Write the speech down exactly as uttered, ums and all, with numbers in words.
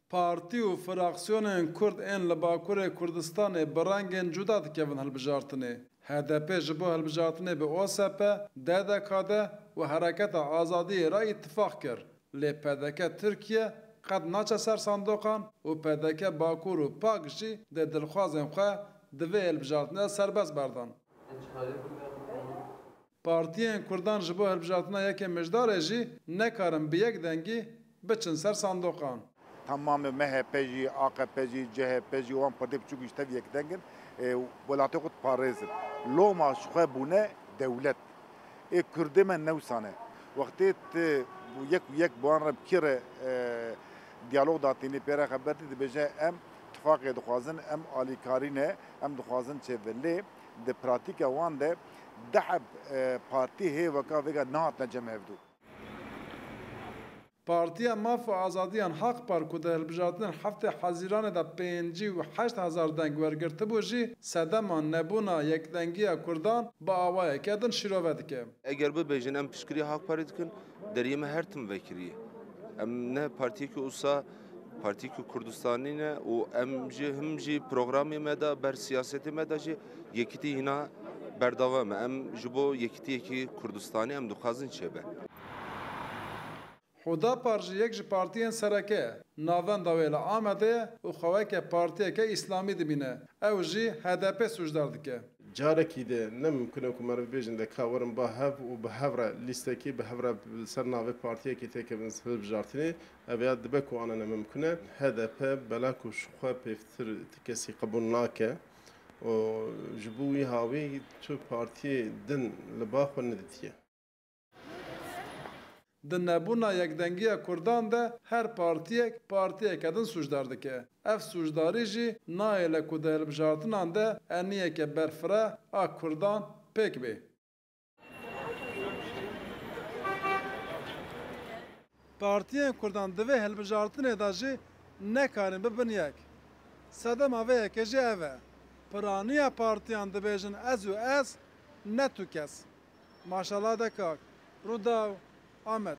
Partî û fraksiyonên Kurd ên li Bakurê Kurdistanê bi rengên cuda dikevin hilbijartinê. H D P ji bo hilbijartinê bi O S P, D D K D û Hereketa Azadiyê re îtifaq kir. Lê P D K Tirkiye qet naçe ser sandoqan û P D K Bakur û Pak jî dê dilxwazên xwe di vê hilbijartinê de serbest berdan. Partiyên Kurdan ji bo hilbijartina yekê Mijdarê jî nekarin bi yek dengî biçin ser sandoqan. Tamamê M H P jî, A K P jî, C H P jî û wan partiyê biçûk ji tev yekdeng in, e, welatê xwe diparêzin. Loma ji xwe bûne dewlet. Ê Kurdê me ne wisa ne. Wextê tu yek û yek bi wan re bi kî re, e, diyalog datînî, pê re xeber dî, dibêje, em tifaqê dixwazin, em alîkarî ne, em dixwazin çêbin. Lê di pratîka wan de deh heb, e, partî hê weka vêga nehatine cem hevdû. Partiya Maf û Azadiyan Haq Par ku di hilbijartinên heftê Hezîranê de pêncî û heşt hezar deng wergirtibû jî sedema nebûna yekdengiya Kurdan bi awayeke din şîrove dike. Eger bibêjin em piştgirî Haq Parê dikin, deriyê me her tim vekiriye. Em ne partiyekî usa, partiyekî Kurdistanî ne û em jî him jî programê me de ber siyasetê me de jî yekîtî hîna berdewam e. Em ji bo yekîtiyekî Kurdistanî em dixwazin çêbe. Hudapar jî yek ji partiyên sereke ye. Navenda wê li Amedê ye û xwe weke partiyeke îslamî dibîne. Ew jî H D P sûcdar dike. Carekî de ne mimkun e ku meriv bêjin de ka werin ba hev û bi hev re lîstekî, bi hev re li ser navê partiyekî têkevin hilbijartinê. Ev ya dibe ku ana ne mimkun e. H D P bela ku ji xwe pêvtir ti kesî qebûl nake û ji bo wî hawî tu partiyê din li ba xwe neditiye. Di nebûna yekdengiya Kurdan de her partiyek partiyeke din sûcdar dike. Ev sûcdarî jî nayêle ku di hilbijartinan de eniyeke berfireh a Kurdan pêk bê. Partiyên Kurdan di vê hilbijartinê de jî nekarin bibin yek. Sedema vê yekê jî ev e. Piraniya partiyan dibêjin ez û ez, ne tu kes. Maşallah de kak. Rûdaw, Amed.